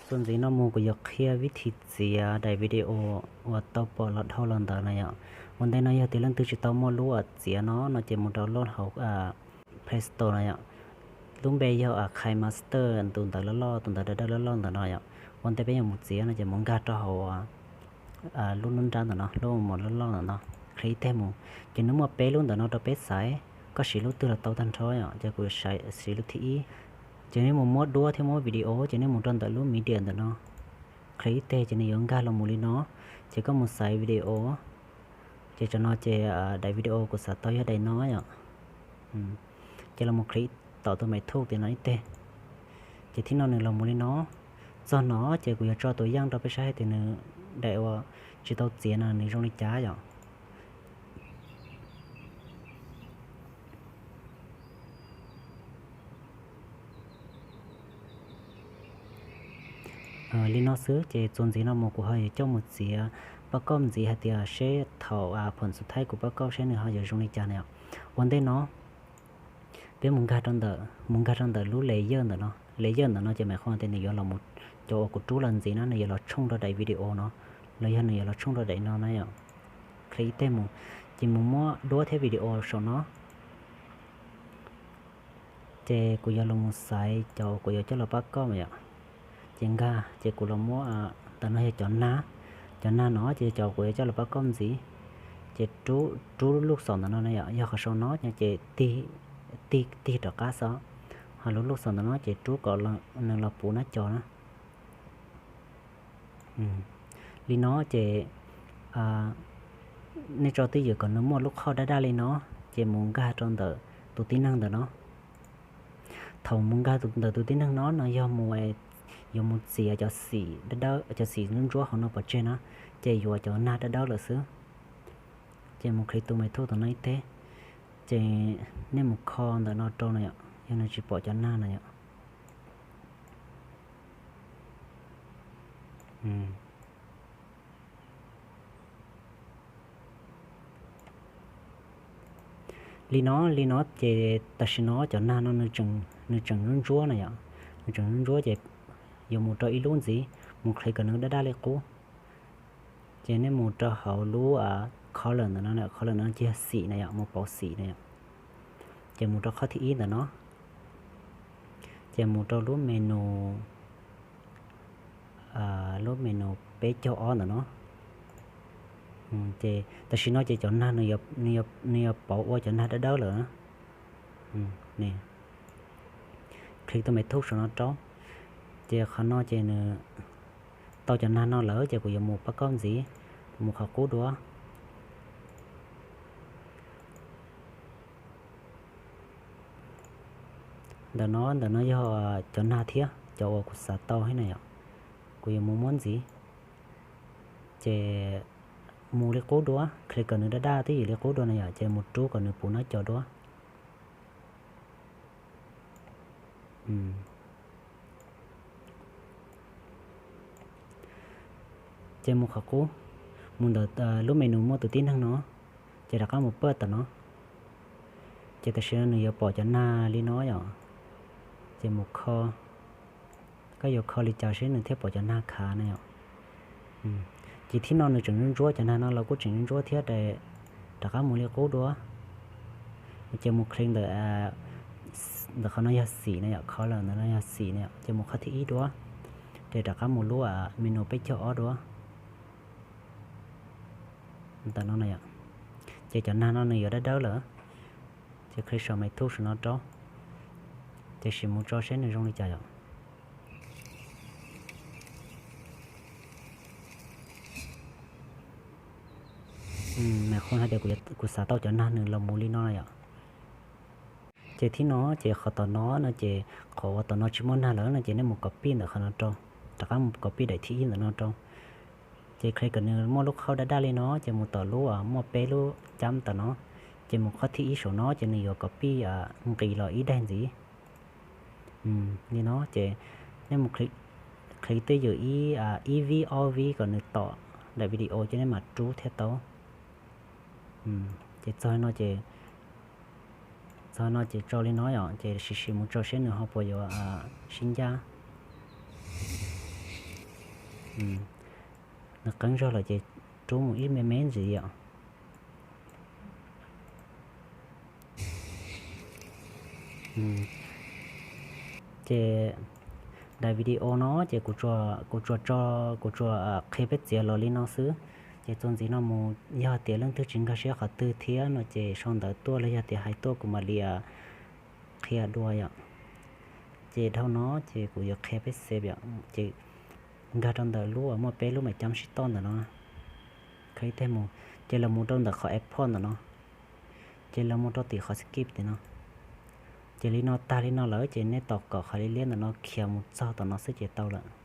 Txuas ntxiv no mus kuv yuav qhia vib thib txiav daim video uas tau pom los dhau los ntawd na yom. Ua ntej no yog tias leej twg tsis tau muaj lub txiav no no ces mus rau lub hauv Play Store no yom. Lub npe yog KineMaster, tus ntawv loj loj, tus ntawv dawb dawb loj loj ntawm no yom. Ua ntej peb yuav mus txiav no ces mus nkag rau hauv lub nruab nrab ntawm no, lub mus loj loj ntawm no, click ib teg mus. Ces nws muaj peb lub ntawm no rau peb xaiv, koj siv lub twg los tau tag nrho yom. Ces kuv siv lub thib ib. Ces nej mus muab duab thiab muab video ces nej mus rau ntawm lub media ntawm no, click ib teg ces nws yuav nkag los mus li no. Ces koj mus xaiv video. Ces tsam no ces daim video kuv xav tau yog daim no yom. Ces los mus click tom tus me thuj tim no ib teg. Ces thib no nws los mus li no. Txog no ces kuv yuav tso tus yaj rau peb saib hais tias nws daim uas tsis tau txiav no nws zoo li cas yom. Li no xwb ces txuas ntxiv no mus kuv ho yuav coj mus txiav pab kauj ntxiv hais tias seb thaum phom xus thaib kuv pab kauj seb nws ho yuav zoo li cas na yom. Ua ntej no peb mus nkag rau ntawm, mus nkag rau ntawm lub layer ntawm no. Layer ntawm no ces mam qhov tias nws yuav los, cov uas kuv rub los ntxiv na nws yuav los tshooj rau daim video no, los yog nws yuav los tshooj rau daim no na yom. Click ib teg mus, ces mus muab duab thiab video saum no. Ces kuv yuav los mus xaiv cov kuv yuav coj los pab kauj yom. Ces nkag ces kuv los muab, ntawm no yog cov nag, cov nag no ces cov kuv yuav coj los pab kauj ntxiv. Ces rub lub xom ntawm no na yom, yog qhov saum no ces tig rov qab xwb. Ho lub lub xom ntawm no ces rub kom nws los puv nab co na. Li no ces nej tso twj ywm kom nws muaj lub qhov daj daj li no, ces mus nkag rau ntawm tus tib neeg ntawm no. Thaum mus nkag ntawm tus tib neeg no no yog mus, yuav mus txiav cov xim ntsuab ntsuab hauv no pov tseg na, ces yuav cov nag dawb dawb lawm xwb. Ces mus click tus me thuj tom no ib teg, ces nej mus kho ntawm no rau na yom, yog nws tsis pom cov nag na yom. Li no, li no ces tam sim no cov nag no nws tseem ntsuab ntsuab na yom, nws tseem ntsuab ntsuab ces yuav mus rau ib lub ntxiv, mus click kom nws daj daj li qub. Ces nej mus rau hauv lub color ntawm no, color no ces yog xim na yom, mus pauv xim na yom. Ces mus rau qhov thib ib ntawm no, ces mus rau lub menu, lub menu peb caug ob ntawm no. Ces tam sim no ces cov nag nws yuav pauv ua cov nag dawb dawb lawm. Click tus me thuj saum no rau, ces qhov no ces nws tau cov nag no lawm ces kuv yuav mus pab kauj ntxiv, mus qhov qub dua. Ntawm no, ntawm no yog cov nag thiab cov uas kuv xav tau thiab na yom. Kuv yuav mus muab ntxiv, ces mus li qub dua, click kom nws daj daj twj ywm li qub dua na yom, ces mus rub kom nws puv nab co dua. Ces mus qhov qub, mus ntawm lub menu muaj tus tib neeg no, ces rov qab mus pawj tom no. Ces tam sim no nws yuav pom cov nag li no yom. Ces mus kho, koj yuav kho li cas seb nws thiaj pom cov nag khav na yom. Ces thib no nws tseem ntsuab ntsuab, cov nag no los kuj tseem ntsuab ntsuab thiab, rov qab mus li qub dua. Ces mus click ntawm, ntawm qhov no yog xim na yom, color ntawm no yog xim na yom, ces mus qhov thib ib dua, ces rov qab mus lub menu peb caug ob dua. Ntawm no na yom, ces cov nag no nws yuav dawb dawb lawm. Ces click saum me thuj saum no rau, ces sim mus tso seb nws zoo li cas yom. Mas qhov hais tias kuv xav tau cov nag nws los mus li no yom. Ces thib no ces qhov tom no no ces qhov uas tom no tsis muaj nag lawm no ces nej mus copy ntawm qhov no rau, rov qab mus copy daim thib ib ntawm no rau. Ces click kom nws muaj lub qhov daj daj li no ces mus tom lub muaj peb lub cab tom no, ces mus qhov thib ib saum no ces nws yuav copy nqis los ib daim ntxiv. Li no ces nej mus click twj ywm ib vib ob vib kom nws tom daim video ces nej mam rub thiaj tau. Ces txog no ces, txog no ces tso li no yom, ces sim sim mus tso seb nws ho puas yuav sib ncaj. Nws qeeb zog lawm ces rub mus ib me me ntsis yom. Ces daim video no ces kuv tsuas, kuv tsuas tso, kuv tsuas qhia peb txiav los li no xwb. Ces txuas ntxiv no mus yog tias leej twg tsis nkag siab qhov twg thiab no ces sau ntawv tuaj los yog tias hais tuaj kuv mam li qhia dua yom. Ces dhau no ces kuv yuav qhia peb xev yom, ces nkag rau ntawm lub uas muaj peb lub mem cam sib toj ntawm no, khav ib teg mus, ces los mus rau ntawm qhov export ntawm no, ces los mus rau tim qhov skip tim no. Ces li no, tag li no lawm ces nej tos kom qhov liab liab ntawm no khiav mus txog tom no xwb ces tau lawm.